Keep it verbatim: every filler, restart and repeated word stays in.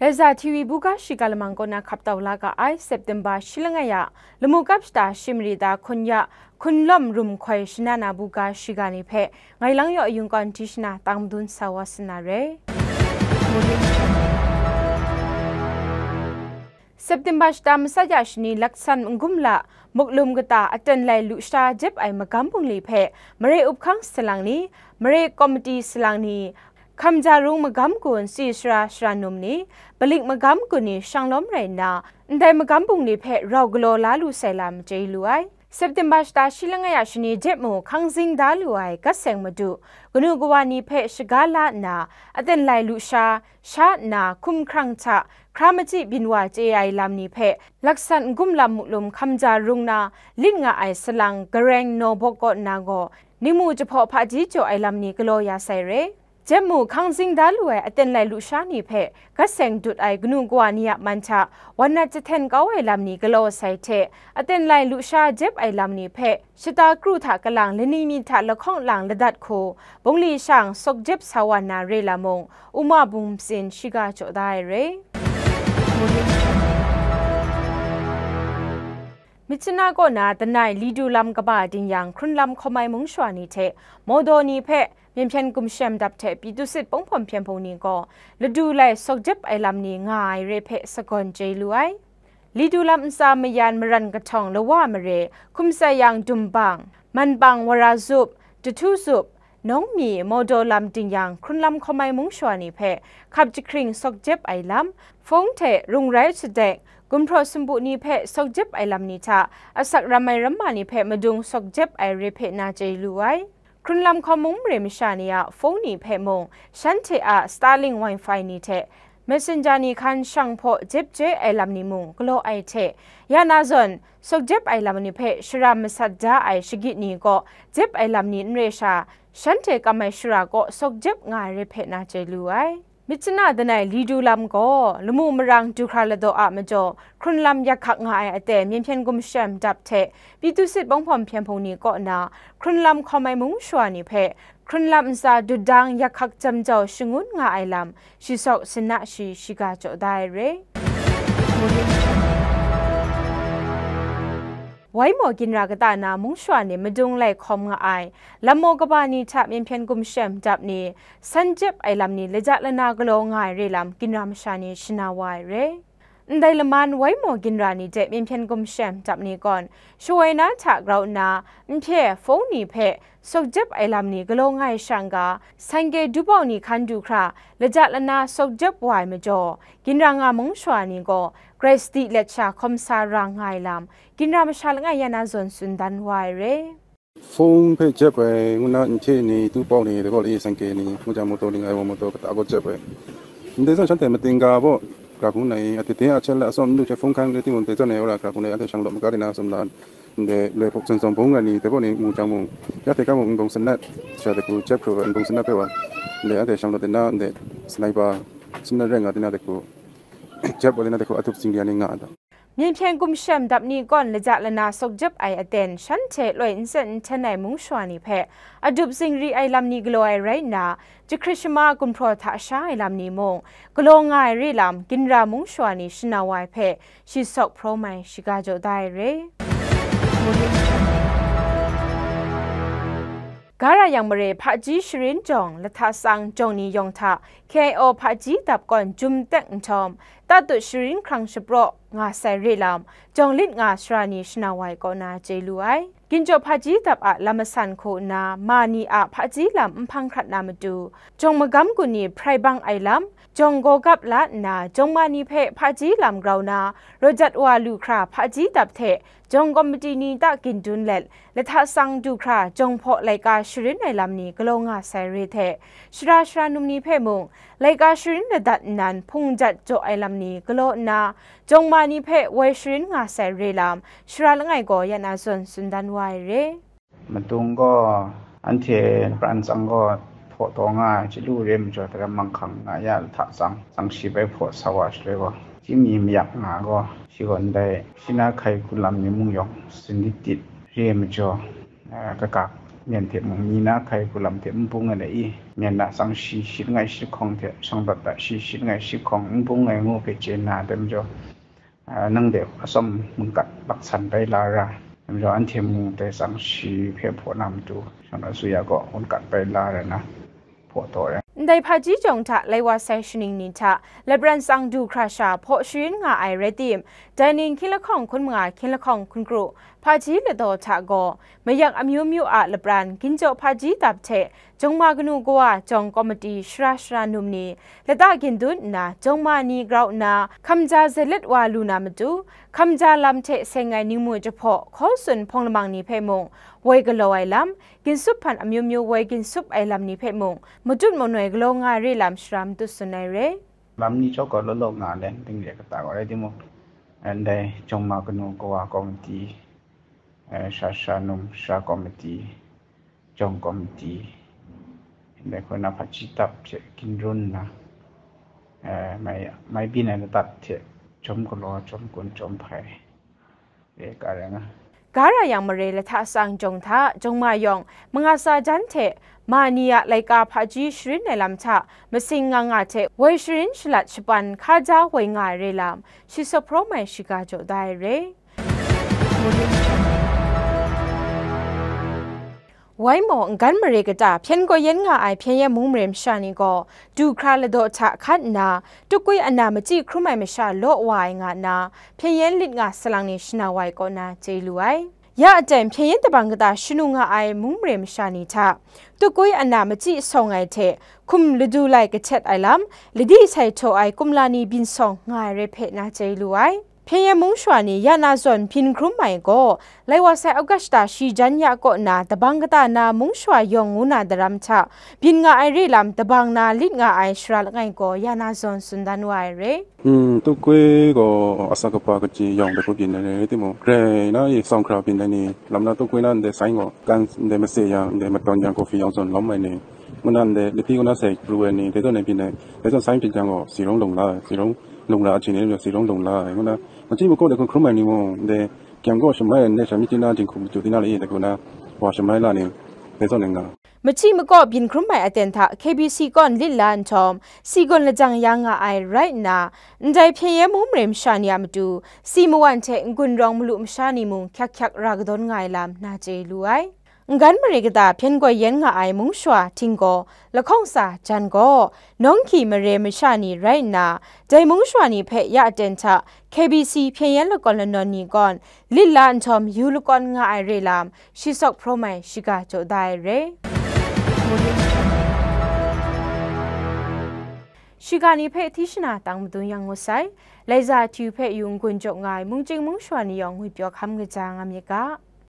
Laiza T V buga shiga lamang kaw na hkap tau la ga ai September shi langai a lamu kap shata shi mari da hkun ya hkun lawm rum hkoi shana na buga shiga ni hpe ngai lang yaw yung kawn di shana tang madun sa wa sa na re. September shata masat ya shani laksan n-gum la muklum kata aten lai lusha jep ai magam bungli hpe mare up hkang salang ni, mare komiti salang ni, hkamja rung magam gun si sara sara num ni, palik magam gun ni shanglawm rai nna, ndai magam bungli hpe rau galaw la lu sai lam chye lu ai. September shata shi langai a shani jep mu hkang zing da lu ai gat seng madu, kanu kawa ni hpe shaga la nna, aten lai lusha, sha nna hkum hkrang hta hkra machyi byin wa chye ai lam ni hpe laksan n-gum lam muklum hkamja rung na lit nga ai salang Gareng Nawbawk kaw nna gaw, ningmu jahpaw hpaji jaw ai lam ni galaw ya sai re. Jep mu hkang zing da lu ai aten lai lusha ni hpe gat seng dut ai kanu kawa ni a man hta wan nat jahten kau ai lam ni galaw sai hte, aten lai lusha jep ai lam ni hpe shata kru hta kalang lani myit hta lahkawng lang ladat hku, bungli shang sawk jep sa wa na re lam mung, Uma Bungtsin shiga jaw da ai re. Myitkyina kaw na danai Lidu lam kaba ding yang, hkrun lam hkawm ai mung shawa ni hte mawdaw ni hpe Myen hpyen gumshem dap hte Pyitusit Panghpawm Hpyen Hpung ni gaw ladu lai sawk jep ai lam ni nga ai re hpe sagawn chye lu ai. Lidu lam ntsa mayan maran kahtawng lawa mare, hkum sai yang dumbang, manbang wara zup, jahtu zup, nawng mi, mawdaw lam ding yang, hkrun lam hkawm ai mung shawa ni hpe hkap jahkring sawk jep ai lam, fawng hte rung rai shadek, gumhpraw sumpu ni hpe sawk jep ai lam ni hta asak ram ai ramma ni hpe madung sawk jep ai re hpe na chye lu ai. Hkrun lam hkawm mung mare masha ni a fawng ni hpe mung, shanhte a Starlink Wi-Fi ni hte Messenger ni hkan shang hpaw jep jep ai lam ni mung galaw ai hte, ya na zawn, sawk jep ai lam ni hpe shara masat da ai shagit ni kaw jep ai lam ni n re sha, shanhte kam ai shara kaw sawk jep nga ai re hpe na chye lu ai. Myitkyina danai Lidu lam gaw, lamu marang du hkra ladaw a majaw, hkrun lam yak hkak nga ai aten Myen hpyen gumshem dap hte Pyitusit Panghpawm Hpyen Hpung ni kaw na hkrun lam hkawm ai mung shawa ni hpe, hkrun lam ntsa dut dang yak hkak jam jau shangun nga ai lam, shi sawk sina shi shiga jaw da ai re. Waimaw ginra kata na mung shawa ni madung lai hkawm nga ai, lam maw kaba ni hta Myen hpyen gumshem dap ni, san jep ai lam ni laja lana galaw nga ai re lam ginra masha ni shana wa ai re. Ndai laman waimaw ginra ni hte Myen hpyen gumshem dap ni gawn, shawoi na hta grau nna, nhpye, fawng ni hpe sawk jep ai lam ni galaw nga ai shang ga, sangke dubau ni hkan du hkra, laja lana sawk jep wa ai majaw, ginra nga mung shawa ni gaw, grai sadi let sha hkawm sa ra nga ai lam, ginra masha langai ya na zawn tsun dan wa ai re. Fawng hpe jep ai, ngu na nhte ni, dubau ni, dubau ni, sangke ni, ngu jang, moto ling ai wa moto kata gaw jep ai. Ndai zawn shanhte mating ga baw, hkra hkun ai, a tete a hkyel a atsawm n lu hte fawng hkan rai timung, dai zawn ai wora hkra hkun ai, anhte shang law maga de na tsun la, ndai loi hpawk zawn zawn bung ai ni, dai baw ni mu jang mung, ya hte ga mung n-gung sanat, sha de hku jep hkru ai n-gung sanat hpe wa, ndai anhte shang law de na, ndai sniper, sanat rai nga de na de hku, jep wa de na de hku, a dup zingri ai ni nga ai ta. Myen hpyen gumshem dap ni gawn laja lana sawk jep ai aten, shanhte loi n sen n hten ai mung shawa ni hpe adup zingri ai lam ni galaw ai rai nna, jahkrit shama gumhpraw hta sha ai lam ni mung galaw nga ai re lam, ginra mung shawa ni shana wa ai hpe shi sawk hprawm ai shiga jaw da ai re. Gara yang mare hpaji sharin jawng, lahta tsang jawng ni yawng hta K I O hpaji dap gawn jum tek nhtawm, tatut sharin hkrang shapraw nga sai re lam, jawng lit nga sara ni shana wa ai kaw na chye lu ai. Ginchawp hpaji dap a lam masan hku nna, ma ni a hpaji lam n hpang hkrat na matu, jawng magam gun ni hprai bang ai lam, jawng gaw gap la nna, jawng ma ni hpe hpaji lam grau na, rawt jat wa lu hkra hpaji dap hte jawng kawmiti ni ta gindun let, lahta tsang du hkra jawng hpaw laika sharin ai lam ni galaw nga sai re hte, shara shara num ni hpe mung laika sharin ladat nnan hpung jat jaw ai lam ni galaw nna, jawng ma ni hpe woi sharin nga sai re lam, shara langai gaw ya na zawn tsun dan wa ai re. Madung gaw, anhte pran tsang gaw, hpaw taw nga ai chyalu re majaw, daram manghkang nga ya lahta tsang, tsang shi bai hpaw sa wa shaloi gaw, chyeju mayak nga gaw, shi gaw ndai, shi na hkai hku lam ni mung yawng, sanit tit re majaw, eh, kakak Myen hte mung ni na hkai hku lam hte n bung ai le i, myen a tsang shi shi langai shi hkawng hte shang dat dat shi shi langai shi hkawng n bung ai ngu hpe chye nna, dai majaw, a, nang de atsawm mungkat laksan bai la ra, dai majaw anhte mung dai tsang shi hpe hpaw na matu, shang dat suya gaw mungkat bai la ra na, hpaw taw ai. Ndai hpaji jawng hta lai wa sai shaning ni hta lapran tsang du hkra sha hpaw sharin nga ai rai tim, dai ning hkying lahkawng hkun manga hkying lahkawng hkun kru hpaji ladaw hta gaw mayak amyu myu a lapran ginjaw hpaji dap hte jawng ma kanu kawa jawng komiti shara shara num ni lata gindun nna jawng ma ni grau nna hkamja zai let wa lu na matu, hkamja lam hte seng ai ningmu jahpaw hkaw tsun hpawng lamang ni hpe mung woi galaw ai lam, ginsup hpan amyu myu woi ginsup ai lam ni hpe mung matut manoi galaw nga ai re lam shara matut tsun ai re. Lam ni chyawm gaw law law nga ai, dingre kata gaw rai timung, ndai jawng ma kanu kawa komiti, eh, sha sha num sha komiti, jawng komiti, ndai hku na hpaji dap hte ginrun nna, eh, mai, mai byin ai ladat hte jawm galaw, jawm kun, jawm hpai, e, ka rai nga. Ga ra yang mare lahta tsang jawng hta, jawng ma yawng, manga tsa jan hte, ma ni a laika hpaji sharin ai lam hta, masing nga nga hte, woi sharin shalat shapan hka ja woi nga ai re lam, shi sawp hpraw mai shiga jaw da ai re. Wai maw, n-gan mare kata hpyen gaw yen nga ai hpyen yen mung mare masha ni gaw, du hkra ladaw hta hkan nna, tukwi ana machyi hkrum ai masha law wa ai nga nna, hpyen yen lit nga salang ni shanau ai kaw na chye lu ai. Ya aten hpyen yen dabang kata shanu nga ai mung mare masha ni hta, tukwi ana machyi sawng ai hte, hkum ladu lai kahtet ai lam, ladi sai htaw ai kumla ni byin sawng nga ai rai hpe na chye lu ai. Hpyen yen mung shawa ni ya na zawn byin hkrum ai gaw, lai wa sai August ta shi jan ya kaw na dabang kata na mung shawa yawng ngu na daram hta, byin nga ai re lam dabang na lit nga ai shara langai gaw ya na zawn tsun dan wa ai re. Hmm, tukwi gaw asak kapa kaji yawng de hku byin ai re timung, grai na e sawng hkra byin ai ni, lam na tukwi na ndai saing gaw, kan ndai mase yang, ndai matawn yang, coffee yang zawn lawm ai ni, ngu na ndai lahpyi ngu na sai pru ai ni, dai zawn e byin ai, dai zawn saing byin jang gaw, si rung lung la ai, si rung lung la ai hte ni, si rung lung la ai, ngu na, machyi makaw de hkun hkrum ai ni mung, ndai kyang gaw shamai ai, ndai sha myit ti na, jinghku matu ti na le, dai hku na, wa shamai la ni, dai zawn e nga. Machyi makaw byin hkrum ai aten hta K B C kaw lit la nhtawm, si gawn lajang ya nga ai rai nna, ndai hpyen yen mung mare masha ni a matu, si mawan hte n-gun rawng malu masha ni mung hkyak hkyak ra kadawn nga ai lam na chye lu ai. N-gan mare kata hpyen gaw yen nga ai mung shawa hting gaw, lahkawng tsa jan gaw, nawng hkyi mare masha ni rai nna, dai mung shawa ni hpe ya aten hta K B C hpyen yen lakawn lanawn ni gawn, lit la nhtawm yu lakawn nga ai re lam, shi sawk hpraw mai shiga jaw da ai re. Shiga ni hpe hti shana tang madun yang ngut sai, Laiza Hti hpe yu n-gun jaw nga ai mungchying mung shawa ni yawng ngwipyaw hkam kaja nga myit ga.